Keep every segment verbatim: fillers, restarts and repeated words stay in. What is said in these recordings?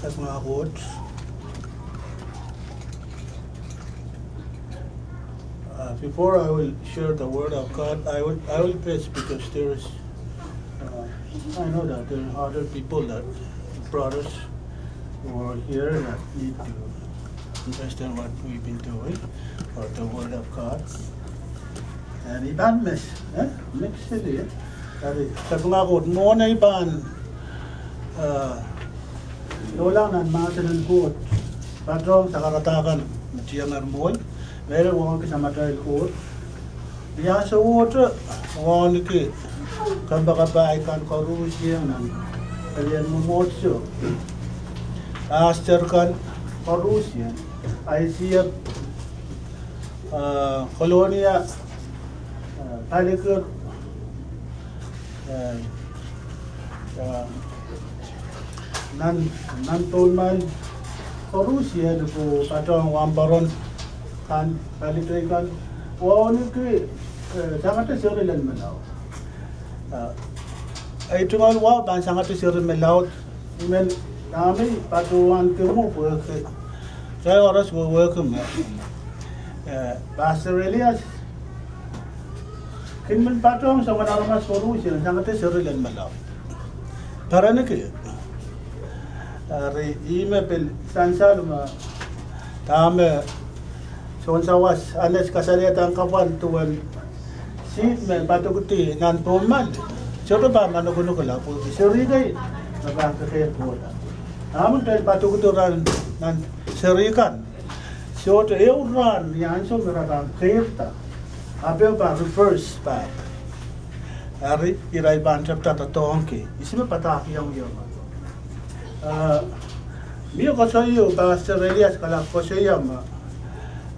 Kapinga Koht. Uh, before I will share the word of God, I will, I will pause because there is, uh, I know that there are other people, that brothers who are here that need to understand what we've been doing or the word of God. And I pahn mix, eh? Mix it, eh? Eri, kapinga Koht, mwohn ei pahn, uh, dohla nan mahsen en Koht, patohng sakarada kan me tiengehr mwohl, mehlel wauneki Samatail Koht. Ia sohte wauneki kompoakepahi kan koarusie nan pelien mwomwohdiso. Pastor kan koarusie, I C F, uh, Kolonia, uh, Palikir, uh, uh, nan, nan Pohnmail, koarusie, oh patohng wahnpoaron kan, Palikir kan, wauneki, uh, sangete seri lel menlau. Uh, ei tungoal wahu pahn sangete seri me laud, I men dahme I patohwan kin mwo pwehki, kitail koaros wehwehki me, eh, Pastor Elias kin men patohng soangen aramas koarusie sangete seri lel menlau. Perenki. Eri ih me pil sansal me dahme sounsawas Annet kasalehda kapwan duwen seed me padokedi nan Pohnmail. Sohte pahn manamanokla pwehki seri kei me pahn kekeirda. Dahme kitail padokedi nan, nan seri kan, sohte ehu rahn ni ansou me re pahn keirda, ahpw e pahn reverse back. Eri irail pahn tepda doadoahngki ihs me padahkihong ie. Uh, mie koasoai Pastor Elias kalap koasoia me,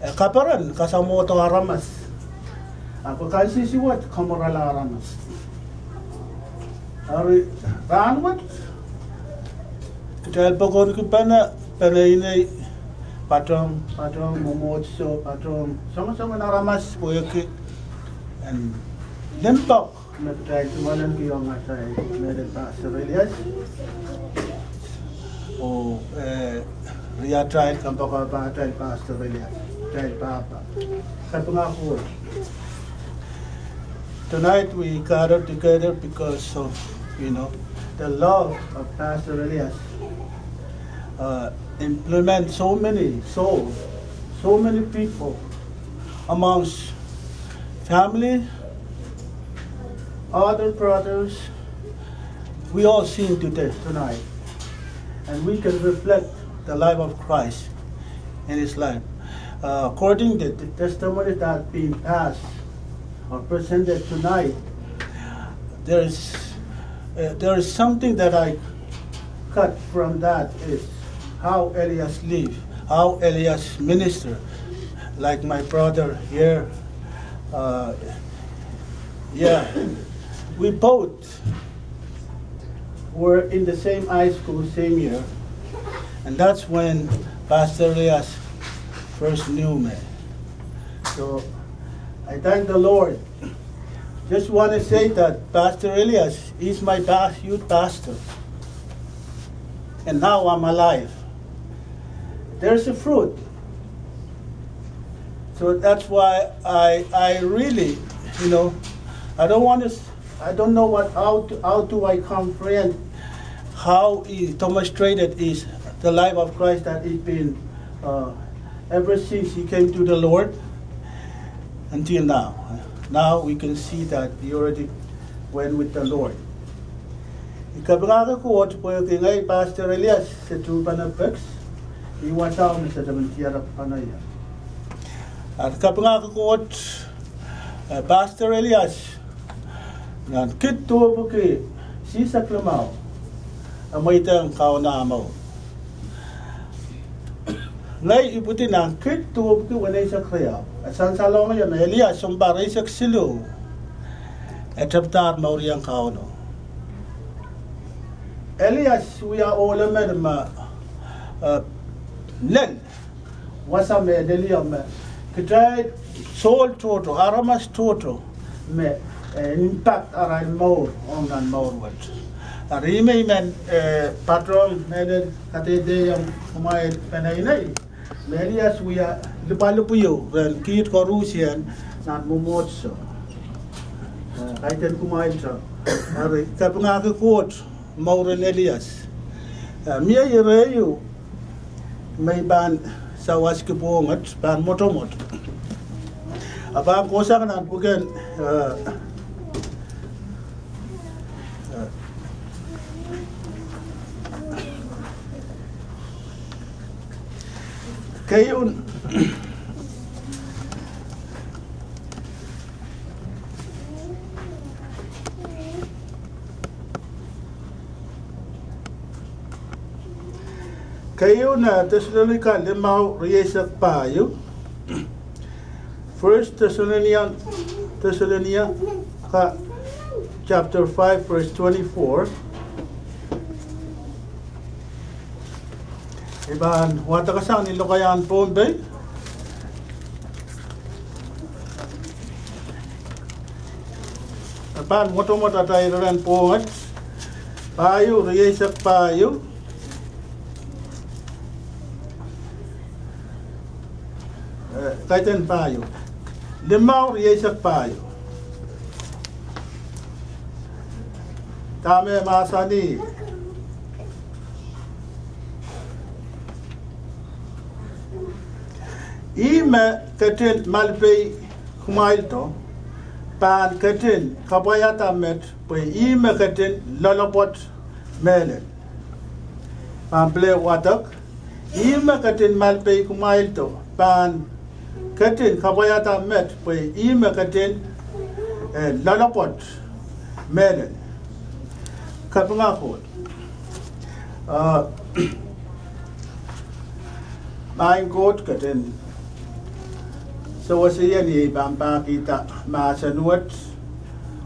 eh, kaperen kasamwohdo aramas, ahpw kansensuwed kamworala aramas. Eri rahnwet kitail poakohngki pene, peneinei, patohng, patohng mwomwohdiso, patohng soangen soangen aramas pwehki en limpoak me kitail tungoalenkihong atail mehlel Pastor Elias, oh, eh, riatail, kompoakepahtail Pastor Elias, atail pahpa. Kapinga Koht. Tonight we gather together because of, you know, the love of Pastor Elias, uh, implement so many souls, so many people amongst family, other brothers, we all seen today, tonight. And we can reflect the life of Christ in his life. Uh, according to the testimony that being passed or presented tonight, there's, uh, there is something that I cut from that is how Elias live, how Elias minister, like my brother here. Uh, yeah, we both were in the same high school same year, and that's when Pastor Elias first knew me. So I thank the Lord. Just want to say that Pastor Elias is my past youth pastor. And now I'm alive. There's a fruit. So that's why I, I really, you know, I don't want to, I don't know what, how to, how do I comprehend how he demonstrated is the life of Christ that he's been, uh, ever since he came to the Lord until now. Now we can see that he already went with the Lord. I kapingahki Koht pwehki ngehi Pastor Elias se tuhpene peki, I wasa me se demen tiarapene ie. Ahpw kapingahki Koht, eh, Pastor Elias, nan kid duwepwiki sisek limau, e mweidehng Kauno ah mour. Ngehi ipwidi nan kid duwepwiki weneisek riau. E sansalong ie me Elias sounpar eisek siluh, e tepdahr mourieng Kauno. Elias wia ohl emen me, eh, lel wasa me lel ie me kitail soul tohto, aramas tohto me, eh, impact arail mour ong nan mour wet. Eri me I men, eh, patohng mehlel kadehdehiong kumwail peneinei me Elias wia lipwalipw ieu rehn kiht koarusie nan mwomwohdiso. Eh, kaidehn kumwailda. Eri kapingahki Koht mouren Elias. Eh, mie ire ieu me I pahn sawaski pwohnget, pahn mwotomwot. A pahn kohsang nan pwuken, eh, keieun, keieun, eh, Tesalonika limau rieisek pahieu. First Thessalonian, Thessalonica chapter five, verse twenty-four. I pahn wadek sang ni lokaiahn Pohnpei. I pahn mwotomwot atail iren pwohnget. Pahieu, rieisek pahieu. Eh, kaidehn pahieu. Limau rieisek pahieu. Dahme mahsanih? Ih me ketin malipei kumwaildo pahn ketin kapwaiada met, pwe ih me ketin loalopwoat mehlel. Pahn pil wadek. Ih me ketin malipei kumwaildo pahn ketin kapwaiada met, pwe ih me ketin, eh, loalopwoat mehlel. Kapinga Koht. Ah, Maing Koht, ketin sewese ie ni ei pahn pahkihda mahsen wet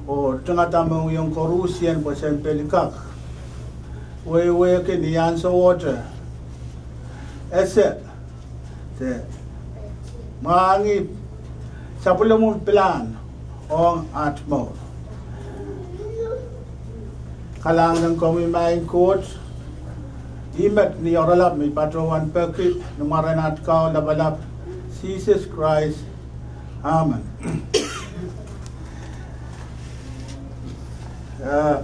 oh tingada mohngiong koarusie pwe sen pil kak wehwehki ni ahnsowohte ese de mwahngih sapwellimomwi pilahn ong aht mour. Kalahngan ong komwi Maing Koht. Ih met ni oaralap me I patohwan peki ni mwaren aht Kaun Lapalap, Sises Krais. Amen. Eh,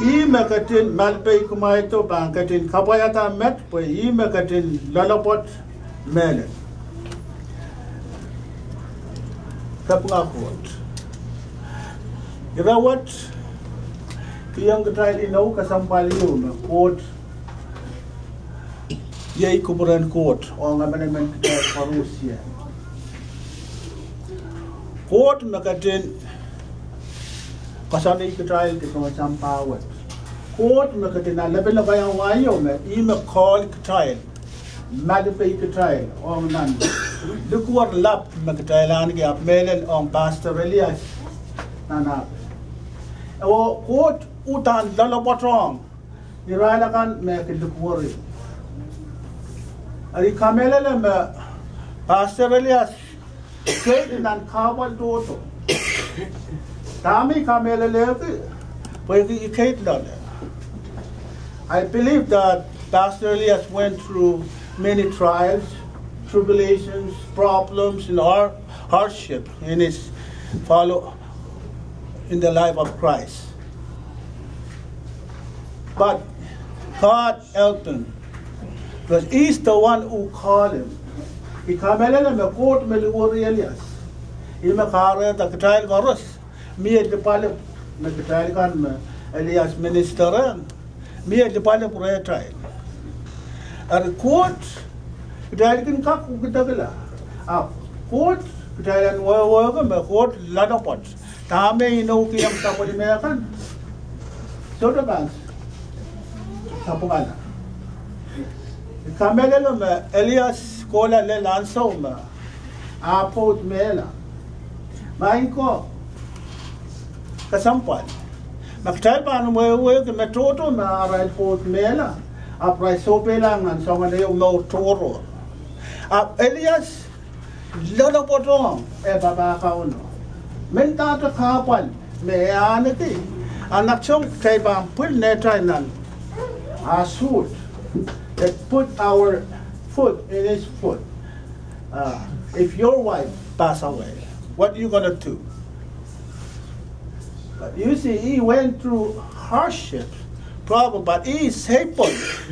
ih me ketin malipei kumwaildo pahn ketin kapwaiada met, pwe ih me ketin loalopwoat mehlel. Kapinga Koht. Ire wet, kihong kitail inou kesempwal ieu me Koht iei kupwuren Koht ong emenemen kitail koarusie. Koht me ketin koasoanehdi kitail ki pohn sampah wet. Koht me ketin ale lepin lokaiahn wai ieu me ih me call kitail, malipei kitail ong nan likwer lap me kitail ahneki, ahpw mehlel ong Pastor Elias nan ahpw. Oh Koht uhdahn loalopwoatohng irail akan me kin likwerih. Eri I kamehlele me Pastor Elias keid nan kahpwal tohto. Dahme I kamehlelehki, pwehki I keid loale. I believe that Pastor Elias went through many trials, tribulations, problems, and har-, hardship in his follow in the life of Christ. But God helped him, because he's the one who called him. I kamehlele me Koht me likwerih Elias, ih me kahrehda kitail koaros, mie lipwalipw me kitail kan me Elias minister rehn, mie lipwalipw rehtail. Eri Koht, kitail kin kak kidekila. Ahpw Koht, kitail en wehwehki me Koht loalopwoat. Dahme inoukihong sapwellime kan, sohte pahn sapwungala. I kamehlele me Elias kohla lel ansou me e pwoud mehla. Maing ko, kesempwal. Ma kitail pahn wehwehki me tohto me arail pwoud mehla, ahpw irail sohpeilahng nan soangen ehu mour tohrohr. Ahpw Elias loalopwoatohng eh papah Kauno. Mendahte kahpwal Me e ahneki, a nan soang kitail pahn pwil nehtail nan ah suht. They put our foot in his foot. Uh, if your wife pass away, what you gonna do? But you see, he went through hardship, problem, but he is able.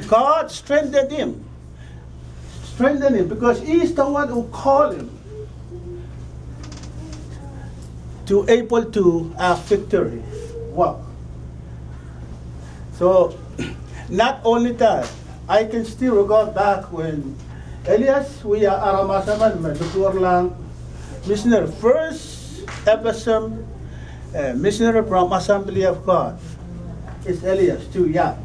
God strengthened him. Strengthen him, because he is the one who called him to able to have victory, walk. So, not only that, I can still recall back when Elias wia aramas emen me likwerlahng missionary, first F S M, uh, missionary from Assembly of God is Elias too, yeah.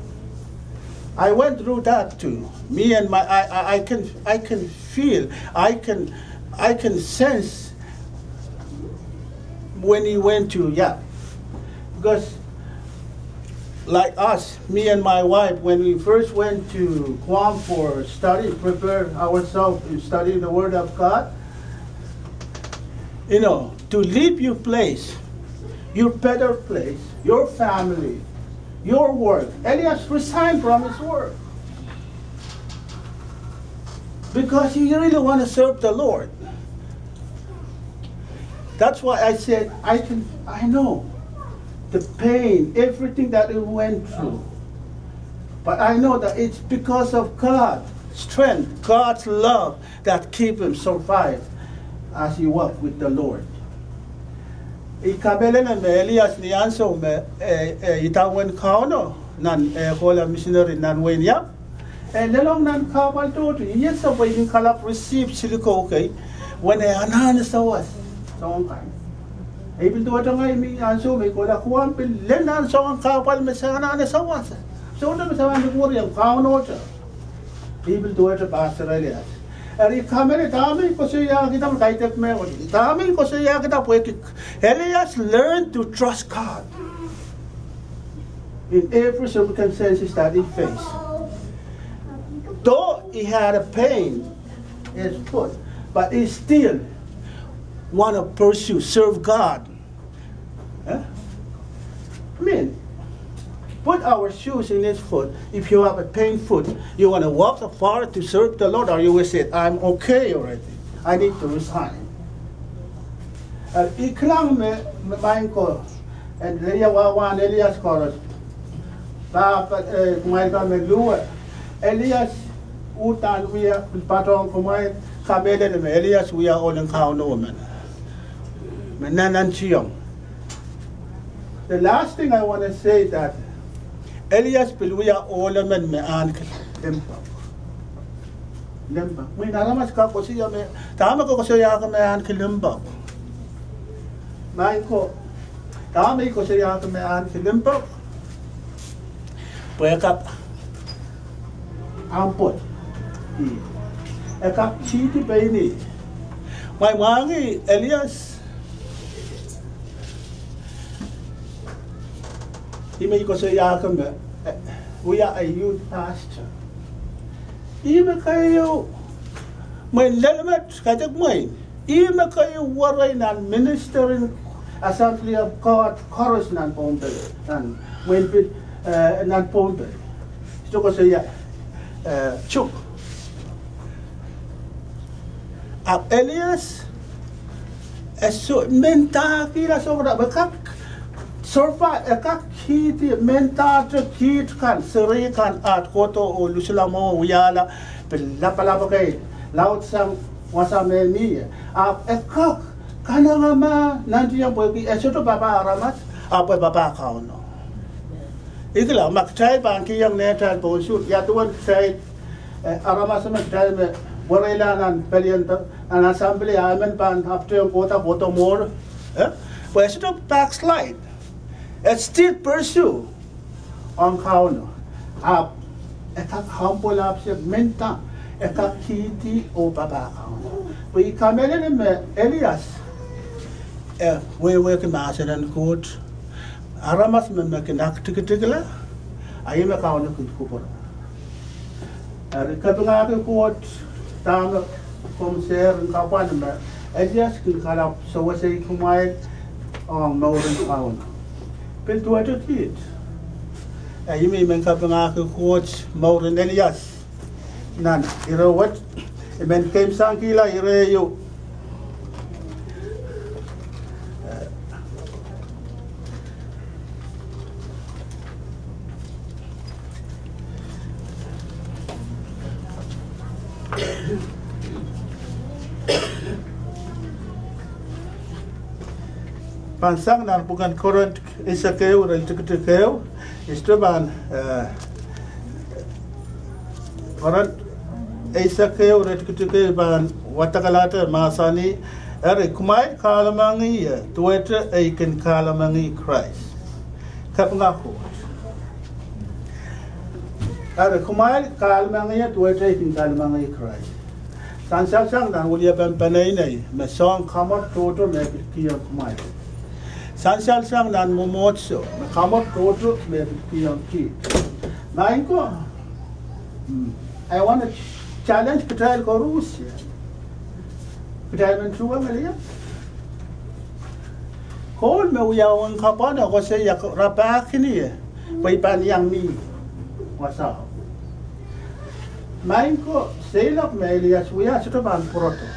I went through that too. Me and my, I, I, I can, I can feel, I can, I can sense when he went to, yeah. Because like us, me and my wife, when we first went to Guam for study, prepare ourselves in studying the Word of God, you know, to leave your place, your better place, your family, your work. Elias resigned from his work because he really want to serve the Lord. That's why I said, I can, I know the pain, everything that he went through. But I know that it's because of God's strength, God's love that keep him survive as he walk with the Lord. I kamehlele me Elias ni ansou me, eh, eh, idawehn Kauno nan, eh, kohla missionary nan wehin Iap. E lelohng nan kahpwal tohto, e ese pwe e kin kalapw receive silikouke, wene anahne sawas, soangen kan. E pil duwehte ngehi me ansou me I kohla Guam pil lel nan soangen kahpwal me se anahne sawas. Sohte me se anahne likwerih Kauno te. E pil duwehte Pastor Elias. Eri I kamehlele dahme I koasoiahkihda, kaidehk me, dahme I koasoiahkihda pwehki Elias learned to trust God in every circumstances that he faced. Though he had a pain in his foot, but he still want to pursue, serve God. Eh? I mean, put our shoes in his foot. If you have a pain foot, you want to walk afar to serve the Lord, or you will say, I'm okay already. I need to resign. Eh, I kilang me, me maing ko, en leia wahwahn Elias koaros. Pahpa, eh, kumwail kan me luwe. Elias uhdahn wia, pil patohng kumwail, kamehlele me Elias wia ohl en Kauno men. Me nantihong. The last thing I want to say that Elias pil wia ohl emen me ahneki limpoak. Limpoak. Mwein aramas kak koasoia me, dahme ke koasoiahki me ahneki limpoak? Maing ko, dahme I koasoiahki me ahneki limpoak? Pwe e kak humble. E kak kihdi pein ih. Mwein mwahngih Elias, ih me I koasoiahki me, eh, wia a youth pastor. Ih me keieu, mwein lel met, kaidehk mwein. Ih me keieu werei nan ministering Assembly of God koaros nan Pohnpei, nan mwein pil, eh, nan Pohnpei. Sohte koasoia, eh, Chuuk. Ahpw Elias, e soh, mendahkihla sohrala, e kak survive, e kak kihdi, mendahte kiht kan, seri kan, aht kohdo oh lusulamwo wiahla, pil lapalap kei, laudsang wasa me mie. Ahpw e kak kanengamah, nantihong pwehki e sohte papah aramas, ahpw e papah Kauno. I kilang ma kitail pahn kihong nehtail pohn suht, ia duwen kitail, eh, aramas me kitail me wereila nan pelien, nan assembly, a emen pahn aptehng kohda, kohdo mwuhr, eh? Pwe e sohte backslide. E still pursue ong Kauno. Ahpw e kak humble, ahpw se menda, e kak kihdi oh papah Kauno. Pwe I kamehlele me Elias, eh, wehwehki mahsen en Koht. Aramas me, me kin aktikitikla, a ih me Kauno kin kupwure. Eri kapingahki Koht, dahme komw seri kapwaiada me Elias kin kalapw sewesei kumwail, ong mouren Kauno. Pil duwehte kiht. Eh, I men kapingahki Koht mouren Elias. Nan ire wet, I men keimwsangkihla ire ieu. Pahn sang nan pwuken Korint eisek ehu, iretikitik ehu, I sohte pahn, eh, Korint eisek ehu, iretikitik ehu, pahn wadakalahte mahsanih, eri kumwail kahlemengih ie duwehte ei kin kahlemengih Krais. Kapinga Koht. Eri kumwail kahlemengih ie duwehte ei kin kahlemengih Krais. Sansal sang nan wiliapen peneinei, me soahng kamwor tohto me pil kihong kumwail. Sansal sang nan mwomwohdiso, me kamwor tohto me pil kihong kiht. Maing ko, mm, I want to challenge kitail koaros. Kitail men tuhwong Elias. Koul me wiawi kapwon e koasoia rapahkin ie pwe I pahn iang mih wasao. Maing ko, seiloak me Elias wia sohte pahn pwurodo.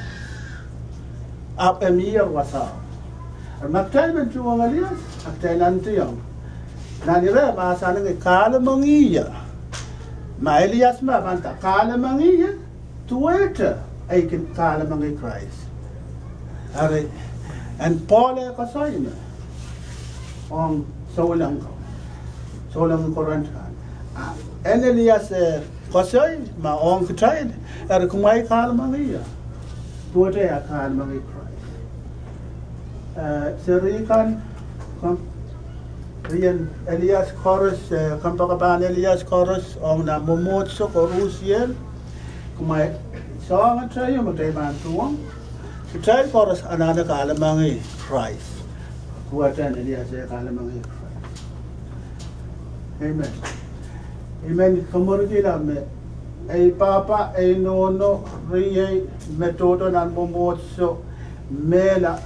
Ahpw e mih wasao. Eri ma kitail men tuhwong Elias, a kitail nantihong. Nan ire mahsanih kahlemengih ie. Ma Elias me pahn nda kahlemengih ie duwehte ei kin kahlemengih Krais. Eri, en Pohl e koasoi me ong souleng ko, souleng Korint kan. A, en Elias e koasoi me ong kitail, eri kumwail kahlemengih ie duwehte ei kahlemengih Krais. Eh, serihkan, komw, ien Elias koaros, eh, kompoakepahn Elias koaros, ong nan mwomwohdiso koarusie, kumwail, soangen teio me kitail pahn tuhwong, kitail koaros anahne kahlemengih Krais. Duwehte en Elias e kahlemengih Krais. Amen. Amen. Komw mwurkihla me, ei pahpa, ei nohno, riei, me tohto nan mwomwohdiso, mehla.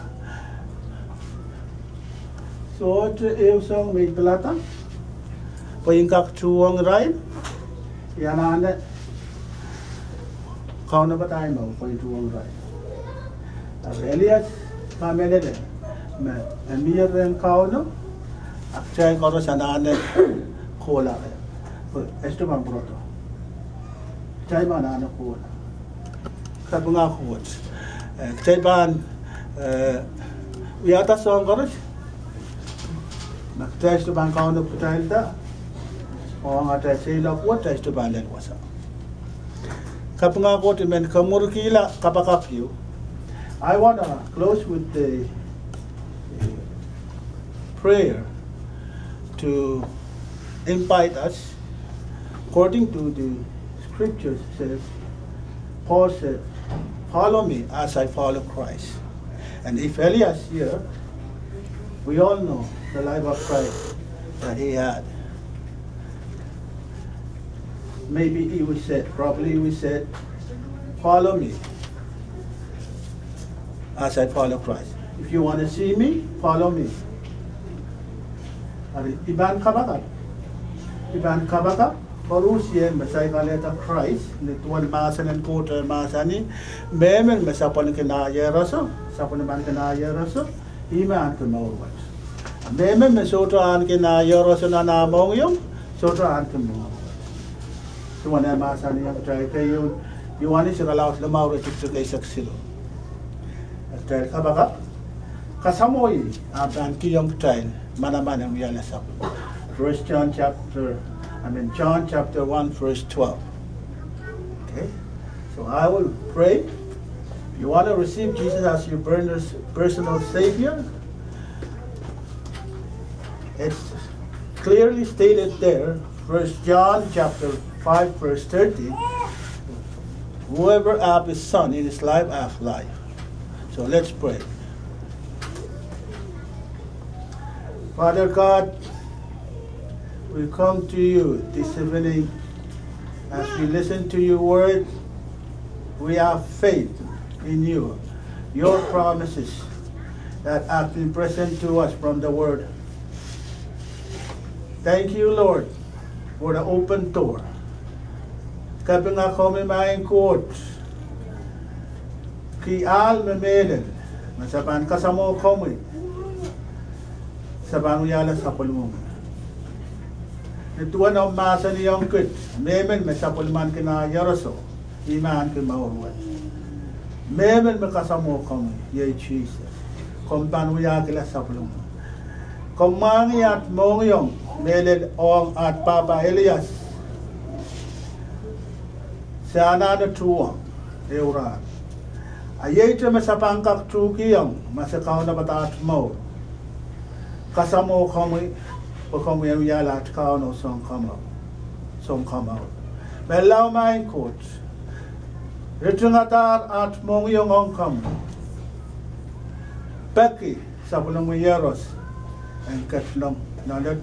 Sohte ehu soahng me I pilada pwe I en kak tuhwong irail. I anahne kaunopada ahi mour pwe I en tuhwong irail. Ahpw Elias kamehlele me e mih rehn Kauno, a kitail koaros anahne kohla. Pwe e sohte pahn pwurodo. Kitail me anahne kohla. Kapinga Koht. Eh, kitail pahn, eh, wiahda soahng koaros. Ma kitail sohte pahn kaunop kitailda, ong atail seiloak wet, kitail sohte pahn lel wasa. Kapinga Koht, I men komwurkihla kapakap ieu. I want to close with the, uh, prayer to invite us. According to the scriptures, says, Paul said, "Follow me as I follow Christ." And if Elias here, we all know the life of Christ that he had. Maybe he would say, probably he would say, "Follow me as I follow Christ. If you want to see me, follow me." Eri, I pahn kapakap. I pahn kapakap koarusie me saik alehda Krais, ni duwen mahsen en Koht me mahsanih, mehmen me sapwellimaniki nah iehroso, sapwellimaniki nah iehroso, ih me ahneki mour wet. Mehmen me sohte ahneki nah iehroso nan ah mohngiong, sohte ahneki mour wet. Duwen e mahsanihong kitail keieun, Ioanes irelaud limau, iretikitik eisek siluh. Kitail kapakap, kasamwo ih, ah pahn kihong kitail manaman en wiahla sapwellime. First John chapter, I mean John chapter one, verse twelve. Okay? So I will pray. If you want to receive Jesus as your pers-, personal Savior, it's clearly stated there, First John chapter five, verse thirty, "Whoever hath the Son in his life hath life." So let's pray. Father God, we come to you this evening as we listen to your word. We have faith in you, your promises, that have been present to us from the Word. Thank you, Lord, for the open door. Kapinga komwi Maing Koht, ki ahl me mehlel me se pahn kasamwo komwi, se pahn wiahla sapwellimomwi. Ni duwen omw mahsanihong kit, mehmen me sapwellimaniki nah ieroso, ih me ahneki mour wet. Mehmen me kasamwo komwi, iei Sises, komw pahn wiahkihla sapwellimomwi. Komw mwahngih at mohngiong mehlel ong at pahpa Elias. Se anahne tuhwong ehu rahn. A ieite me se pahn kak tuhkihong ma se kaunopada at mour, kasamwo komwi, pwe komwi en wiahla at Kaun oh Sounkomour, Sounkomour. Menlau Maing Koht, ritingadahr at mohngiong ong komwi, peki sapwellimomwi ieros en ketilong loalet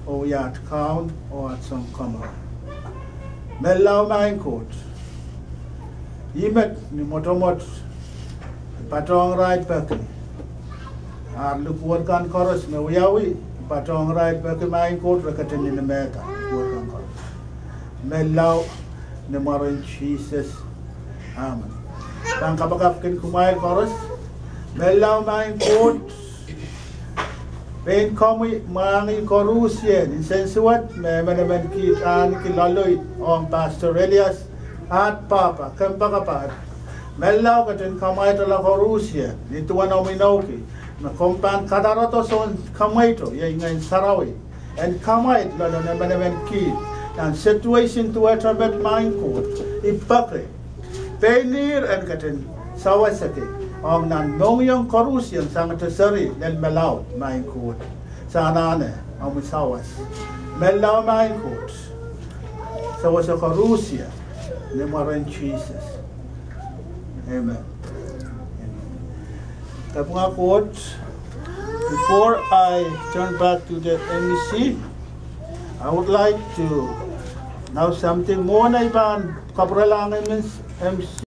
oh wia at Kaun oh at Sounkomour. Menlau Maing Koht, ih met ni mwotomwot, I patohng irail peki. Ar likwerkan koaros me wiawi, I patohng irail peki Maing Koht, re ketin inimehda likwerkan koaros. Menlau ni mwaren Sises. Amen. Pahn kapakapkin kumwail koaros. Menlau Maing Koht, pein komwi mwahngih koarusie ni nsensuwed me emenemen kiht ahneki loalloid ong Pastor Elias, at pahpa, kompoakepahpa. Menlau ketin kamwaitala koarusie ni duwen omw inoukih me komw pahn kadarodo soun kamwaito, iei Ngehn Sarawi, en kamwaitala loalen emenemen kiht nan situation duwehte met Maing Koht. I peki pein ihr en ketin sawaski ong nan mohngiong koarusie sangete seri lel melaud Maing Koht. Se anahne omwi sawas. Menlau Maing Koht, sewese koarusie ni mwaren Sises. Amen. Kapinga Koht, before I turn back to the M E C, I would like to know something more. Nai pahn kapwurelahng M C